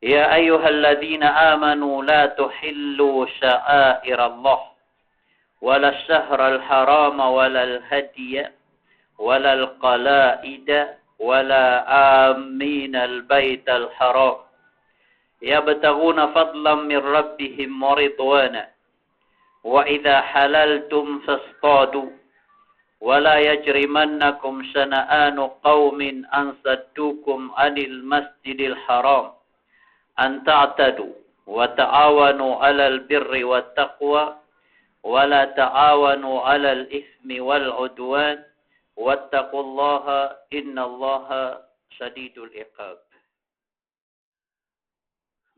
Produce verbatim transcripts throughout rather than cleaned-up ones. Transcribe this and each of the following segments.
يا أيها الذين آمنوا لا تحلوا شعائر الله ولا الشهر الحرام ولا الهدي ولا القلائد ولا آمين البيت الحرام يبتغون فضلا من ربهم ورضوانا وإذا حللتم فاصطادوا ولا يجرمنكم شنآن قوم أن صدوكم عن المسجد الحرام أن تعتدوا وتعاونوا على البر والتقوى ولا تعاونوا على الإثم والعدوان واتقوا الله إن الله شديد العقاب.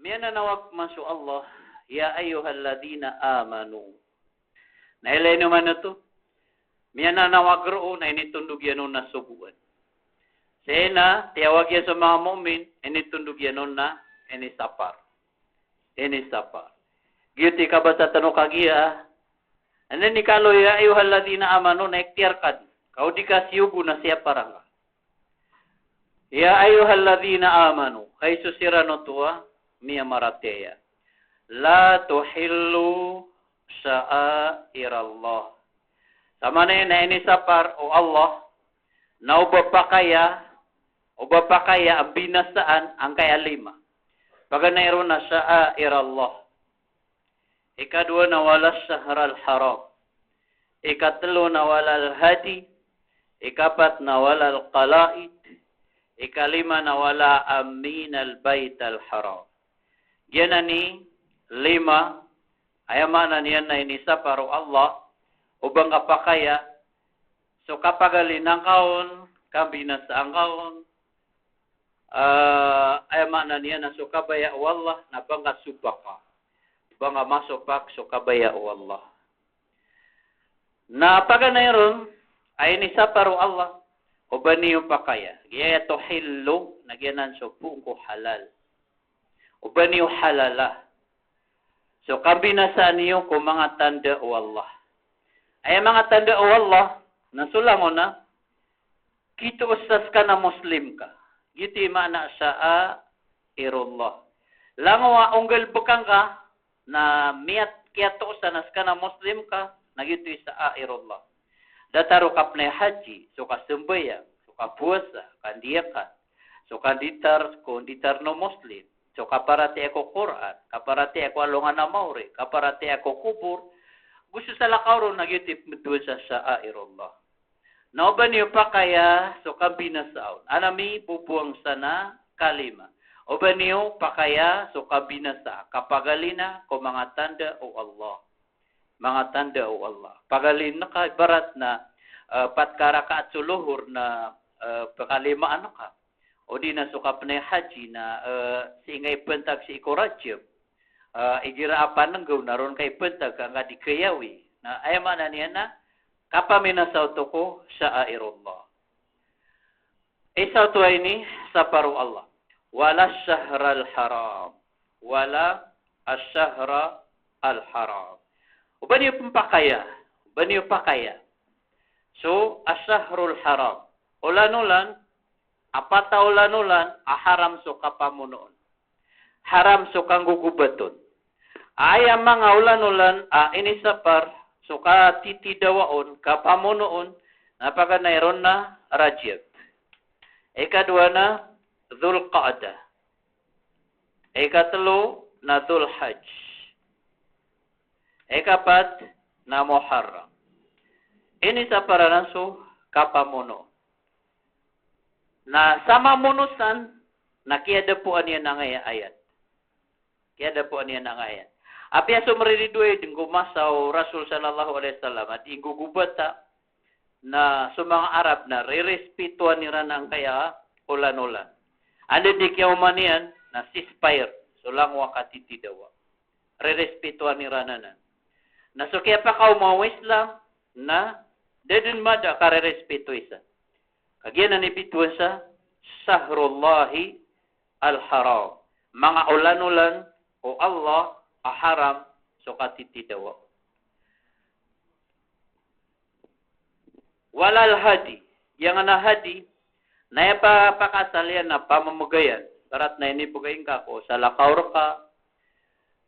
Miyananawag man so Allah, "Ya ayyuhalladhina amanu." Na ilay niyo man oto, miyananawag roo na initondog iyan on na sogoan. Sii na tiyawag iyan so manga mu'min, initondog iyan on na inisapar. Inisapar. Giyoto i kabasa tano kagiya, anda ini kalo, "Ya ayyuhalladhina amanu," na ikhtiyar ka di. Ka o di ka siyogo na siyaparan ka. "Ya ayyuhalladhina amanu," hay so siran oto a miyamaratiyaya. "La tuhillu sha'airallah." Samanaya na inisapar o Allah na o ba pakaya, o ba pakaya a binasaan angkaya lima. Paganay ron na sha'airallah. Ikadowa na wala shahral haram. Ikatelo na wala al-hadi. Ikapat na wala al-qalaid. Ikalima na wala amin al-bait al-haram. Giyanan i lima, aya maana niyan na inisapar o Allah o ba ngka pakaya so kapagalina ngka on, kabinasaan ngka on, ah, aya maana niyan na so kabaya o Allah na ba ngka sopaka, ba ngka masopak so kabaya o Allah. Na paganay ron a inisapar o Allah o ba niyo pakaya. Giya tuhillu na giyanan so poon ko halal. O ba niyo halala so kabinasaan iyo ko manga tanda o Allah. Aya manga tanda o Allah na so langon a kitoos sa ska na Muslim ka. Giyoto i maana sha'airullah. Langon a o nggalbka ngka na miyat, kiyatoosan a ska na Muslim ka, na giyoto i sha'airullah. Datar o kapnay haji, so kasambayang, so kapowasa, kandiyakan, so kanditar, ko nditar o Muslim, so kaparatiyaya ko Qur'an, kaparatiyaya ko alongan a maori, kaparatiyaya ko kobor, go so salakaw ron na giyoto i pmbtowan sa sha'airullah. Na o ba niyo pakaya so kabinasaan on. Ana mibobowang sa na kalima. O ba niyo pakaya so kabinasaan, kapagalina ko manga tanda o Allah. Manga tanda o Allah. Pagalina ka ibarat na, eh, pat ka rakaat so lohor na, eh, pakalimaan ka. O di na so kapnay haji na, eh, sii ngka ipantag sii ko Rajab. Eh, igira a panenggaw na ron ka ipantag ka ngka di kayawi. Na aya maana niyan na kapaminasa oto ko sha'airullah. Isa oto a inisapar o Allah. Wala shahral haram. Wala ash-shahra al-haram. O ba niyo pmpakaya. O ba niyo pakaya so ash-shahrul haram. Olan-olan, apat a olan-olan a haram so kapamono on. Haram so kanggogobat on. Aya manga olan-olan a inisapar so katitidawa on, kapamono on, na paganay ron na Rajab. Ikadowa na Dhul Qa'dah. Ikatelo na Dhul Hajj. Ikapat na Muharram. Inisapar anan so kapamono. Na sa mamono san na kiyadapoan iyan angkaya ayat. Kiyadapoan iyan angkaya ayat. Apiya so mariridoay dn ko masa o Rasul sallallahu alaihi wasallam a di nggogobata, na so manga Arab na rerespetoan iran angkaya olan-olan. Anda di kiyaoma niyan na ceasefire, so langon a katitidawa. Rerespetoan iran anan. Na so kiyapakaoma o Islam na da dn mada a karerespeto isa. Kagiya na inipitowan sa shahrullahi al-haram. Manga olan-olan o Allah a haram so katitidawa. Walal hadi, giyangkanan a hadi, na aya pa-, pakaasal iyan na pamamagayan. Ibarat na inibegay ngka ko salakaw reka,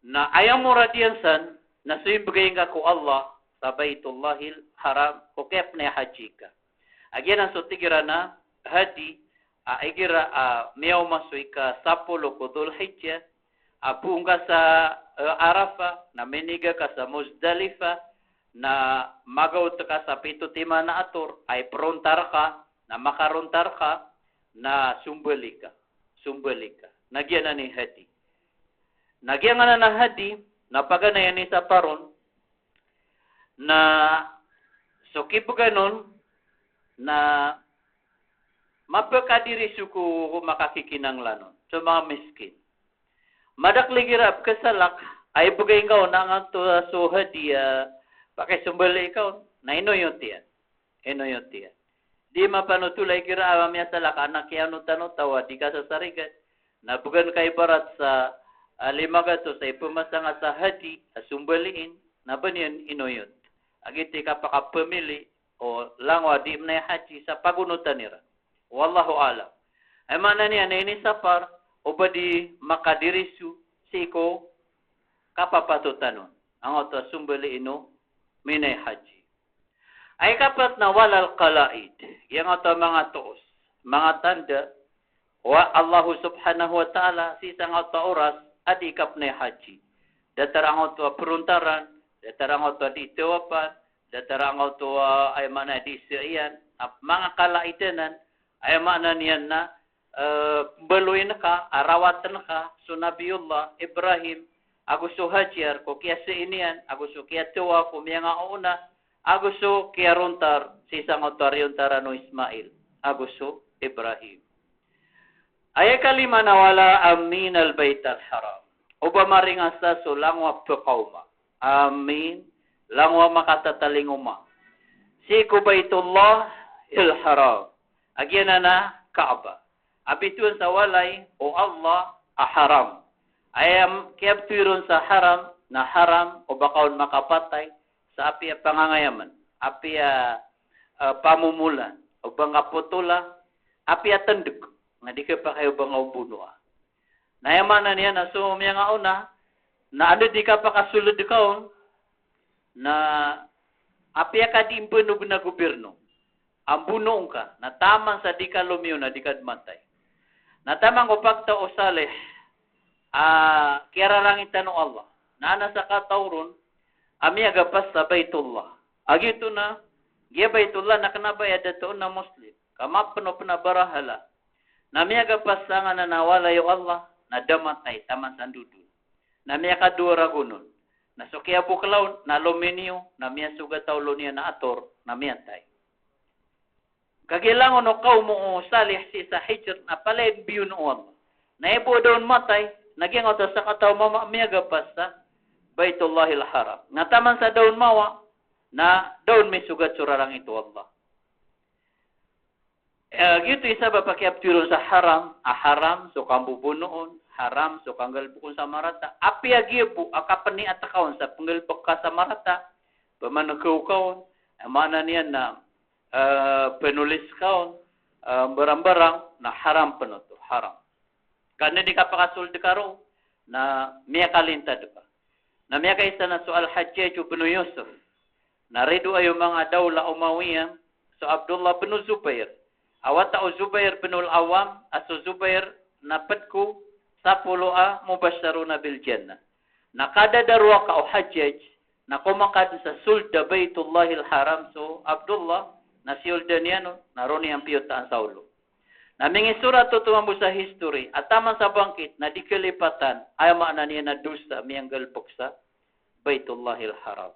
na aya morad iyan san na so inibegay ngka ko Allah sa Baitullahil Haram ko kiyapnay haji ka. A giyanan so tig iran a hadi, a igira a miyaoma so ika sapolo ko Dhul Hijjah, a bo ngka sa, eh, Arafah, na miniga ka sa Muzdalifah, na magaot ka sa pito timan a ator, a iperontar ka, na makarontar ka, na sombali ka, sombali ka. Na giyanan i hadi. Na giyanan a hadi, na paganay a inisapar on, na so kibegan on, na mapekadiri so ko makakikinanglan on, so manga miskin. Madakel igira a pekesalak, a ibegay ngka on angkoto so hadi a pakisombali ka on, na inoyot iyan. Inoyot iyan. Di mapanotol a igira a miyasalak a na kiyaonot-onot a di kasasarigan. Na began ka ibarat sa, ah, lima gatos a ipemasa ngka sa hadi, a sombaliin, na ba niyan inoyot. A giyoto i kapakapemili o langowan a di menay haji sa pagonotan iran. Wallahu a'lam. Aya maana niyan na inisapar o ba di makadiri so sii ko kapapatotan on angkoto a sombaliin o minay haji. Aya ikapat na walal qalaid, giyangkoto a manga toos, manga tanda o Allah subhanahu wa ta'ala sii sangkoto a oras a di kapnay haji. Datar angkoto a perontaran, datar angkoto a di tawapan, datar angkoto a, aya maana, di saiyan, a manga qalaid anan, aya maana niyan na, eh, mbaloyin ka, a rawaten ka so Nabiyullah Ibrahim ago so Hajar ko kiyasai niyan, ago so kiyatawaf o miyangaoona, ago so kiyarontar sii sangkoto a riyontaran o Ismail ago so Ibrahim. Aya ikalima na wala aminal Baital Haram. O ba maringasa so langowan a pekaoma. Amin, langowan a makatatalingoma sii ko Baitullahil Haram. A giyanan a Kaaba. A bitowan sa walay o Allah a haram. Aya kiyabtowi ron sa haram, na haram o ba ka on makapatay sa apiya pangangayaman, apiya, eh, pamomolan, o ba ngka potola, apiya tendeg, na di kepakay o ba ngka bonoa. Na aya maana niyan na so miyangaoona, na anda di kapakasold ka on, na apiya ka di mbanog na gobirno a mbonoon ka, na taman sa di ka lomiyo na di ka di matay. Na taman ko pagtaw o Salih a kiyararangitan o Allah, na aden a sakataw ron a miyagapas sa Baitullah. A giyoto na, giya Baitullah na kena ba aya dato on na Muslim, ka mapen o pen a barahala. Na miyagapas sa nganan a walay o Allah, na da matay taman sa ndodon. Na miyakadowa ragon on. Na so kiyabokela on na lominiyo, na miyasogat a olo niyan a ator, na miyatay. Kagiya langon o kaom o Salih sii sa Hijr na palaya den biyono o Allah. Na aya bo a da on matay, na giyangkoto a sakataw a mama a miyagapas sa Baitullahil Haram. Na taman sa da on mawa, na da on misogat so rarangit o Allah. Eh, giyoto i sabap a kiyabtowi ron sa haram, a haram so kambobonoon, haram so kanggalebek on sa marata. Apiya giya bo a kapeniyat ka on sa penggalebek ka sa marata, pemanekaw ka on, eh, maana niyan na, eh, penolis ka on, eh, mbarangbarang, na haram pen oto, haram. Ka anda di kapakasold ka roo, na miyakalintad ka. Na miyakaisa na so Al-Hajjaj bin Yusuf. Na ridoay o manga dawla Umawiyyah so Abdullah bin Zubair. A wata o Zubair bin Al-Awwam, a so Zubair na ped ko sapolo a mubashsharuna bil jannah. Na kadadarowa ka o Hajjaj, na komakan sa sold a Baitullahil Haram so Abdullah, na siyold iyan on, na roo niyan piyotaan sa olo. Na mingisorat oto mambo sa history, a taman sa bangkit na di kalipatan, aya maana niyan na dosa miyanggalebek sa Baitullahil Haram.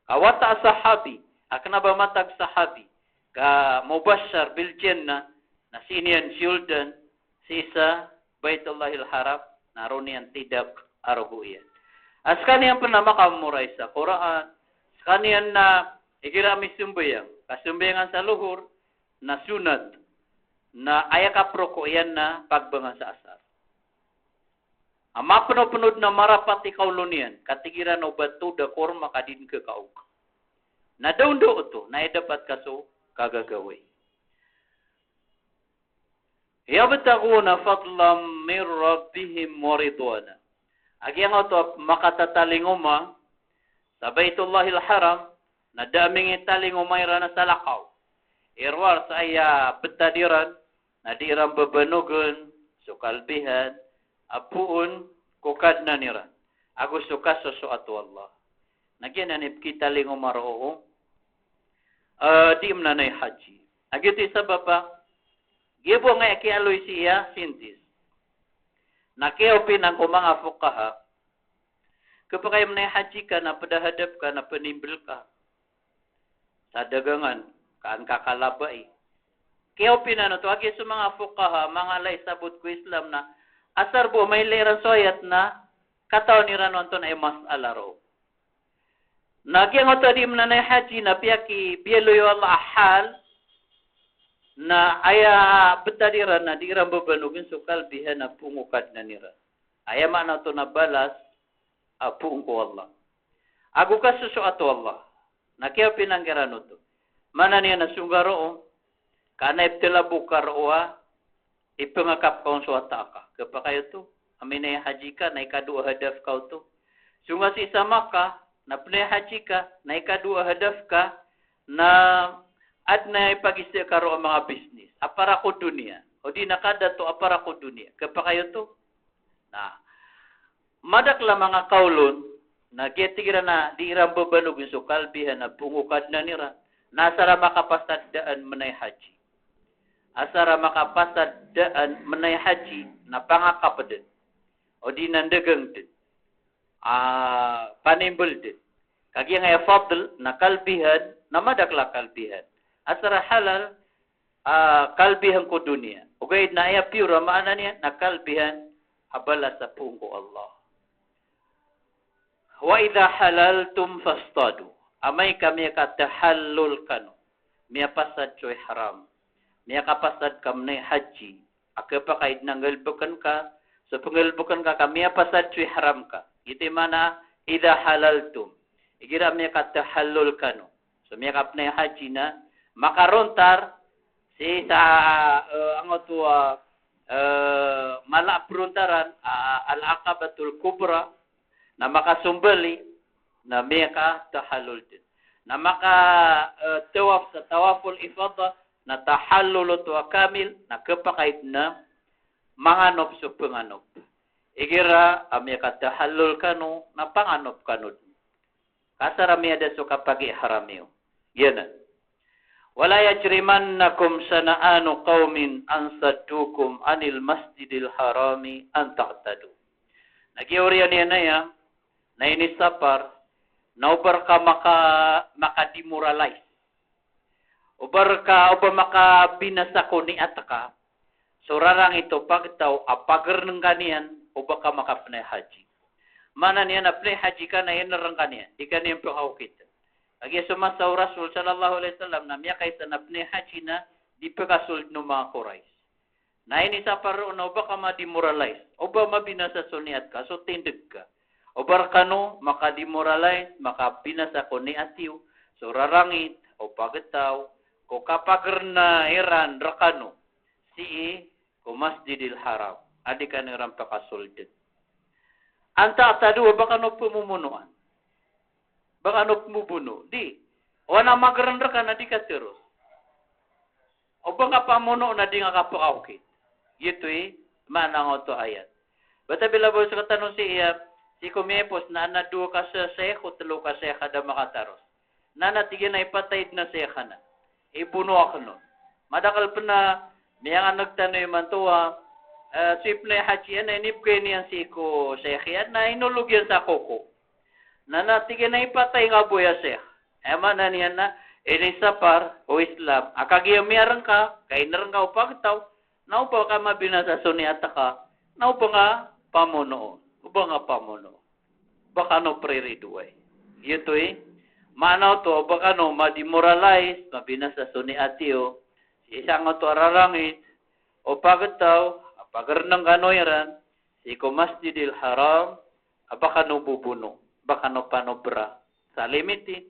Ka wata a sahabi, a kena ba matag sahabi, ka mubashshar bil jannah, na sii niyan siyoldan sii sa Baitullahil Haram, na roo niyan tidak a rogo iyan. A sekaniyan pen na makamomoray sa Qur'an, sekaniyan na igira a misambayang, kasambayangan sa lohor, na sunnat, na aya kaproko iyan na pagbangan sa asar. A mapenopeno den a marapat i kaolo niyan, ka tig iran o ba tod a korma ka di den kekaok. Na da on dn oto, na aya dapat ka so kagagawii. Yabtaghuna fadlan min rabbihim wa ridwana. A giyangkoto a makatatalingoma sa Baitullahil Haram, na da a mingitalingoma iran a salakaw. Irwar sa aya btad iran, na di iran babanogn so kalbihan a poon ko Kadnan iran ago so kasosoat o Allah. Na giyanan i pkitalingoma roo o, eh, di mnanay haji. A giyoto i sabap a, giya bo angkaya kiyaaloy sii a sintis. Na kiyaopinang ko manga fuqaha, khapakay mnay haji ka na pd a hadaf ka na pnimbl ka sa dagangan, ka an ka kalabai. Kiyaopinang oto, a giya so manga fuqaha, manga ala i sabot ko Islam na asar bo mailay iran so ayat na katawan iran o antonaa i masala roo. Na giyangkoto a di mnanay haji na piyakibiyaloy o Allah a hal, na aya btad iran na di iran babanogn so kalbihan a poon ko Kadnan iran. Aya maana oto na balas a poon ko Allah ago kasosoat o Allah. Na kiyaopinang kiran oto. Maana niyan na songga roo, ka na iptlabok ka roo a ipngakap ka on so wata aka. Khapakay oto a minay haji ka na ikadowa a hadaf ka oto. Songga sii sa Makkah na pnay haji ka na ikadowa a hadaf ka na adn a ipagiza ka roo a manga business a para ko doniya, odi na kadato a para ko doniya. Khapakay oto. Na madakl a manga kawl on, na giya tig iran a di iran babanogn so kalbihan a poon ko Kadnan iran, na asar a makapasad daan mnay haji. Asar a makapasad daan mnay haji na pangakap dn, odi na ndagang dn, a, panimbl dn. Ka giyangkaya fadl na kalbihan, na madakl a kalbihan. Asar a halal, a, kalbihan ko doniya. Ogaid na aya pure a maana niyan na kalbihan a balas a poon ko Allah. Wa idha halaltum fastadu. Amay ka miyakatahallul kano, miyapasad so ihram, miyakapasad ka mnay haji, a khapakay na nggalbkn ka, so pnggalbkn ka ka miyapasad so ihram ka. Giyoto i maana idha halaltum. Igira miyakatahallul kano, so miyakapnay haji na makarontar sii sa, eh, angkoto a, eh, mala a prontaran, a, Al-Aqabatul Kubra, na makasombali, na miyakatahallul dn. Na maka, eh, tawaf sa tawaful ifada, na tahallul oto a kamil, na khapakay na manganop so pnganop. Igira a miyakatahallul kano, na panganop kano dn. Ka asar a miyada so kapag-ihram iyo. Giyanan. Wala yajrimannakum shana'anu qawmin an saddukum anil masjidil harami an ta'tadu. Na giya oriyan iyan aya, na inisapar, na oba rka maka, maka-demoralize. Oba rka, oba makabinasa ko niyat ka so rarangit o pagtaw a pagrnng ka niyan, oba ka makapnay haji. Maana niyan na pnay haji ka na inrng ka niyan, di ka niyan pkhaokit. Kagiya so masa o Rasul sallallahu alaihi wasallam na miyakaisa na pnay haji na di pkasold o manga Quraysh. Na inisapar roo na oba ka ma-demoralize, oba mabinasa so niyat ka, so tindg ka. Oba rkano maka-demoralize, makabinasa ko niyat iyo so rarangit o pagtaw ko kapagrna iran rkano sii ko Masjidil Haram a di kano iran pkasold. An ta'tadu, oba kano pmomonoan. Oba kano pmobono. Di. Oba na magrn rka na di ka tharos. Oba nga pamono na di nga kapkaokit. Giyoto i maana angkoto a ayat. Bata bila bo sktano sii, sii ko miyaipos na adn a dowa ka sheikh o tlo ka sheikh a da makatharos. Na na tig iyan a ipatay dn a sheikh anan. Ibono akn on. Madakl pn a miyangan'g tano imanto a, eh, so ipnay haji anan, inibgay niyan sii ko sheikh iyan na inolog iyan sa koko. Na na tig iyan a ipatay nga bo aya sheikh. Aya maana niyan na inisapar o Islam a kagiya miyarng ka, ka inrng ka o pagtaw, na oba ka mabinasa so niyat ka, na oba nga pamono, oba nga pamono. Oba kano priridoay. Giyoto i maana oto, oba kano ma-demoralize, mabinasa so niyat iyo sii sangkoto a rarangit o pagtaw a pagrnng kano iran sii ko Masjidil Haram a ba kano bobono, ba kano panobra sa limiti,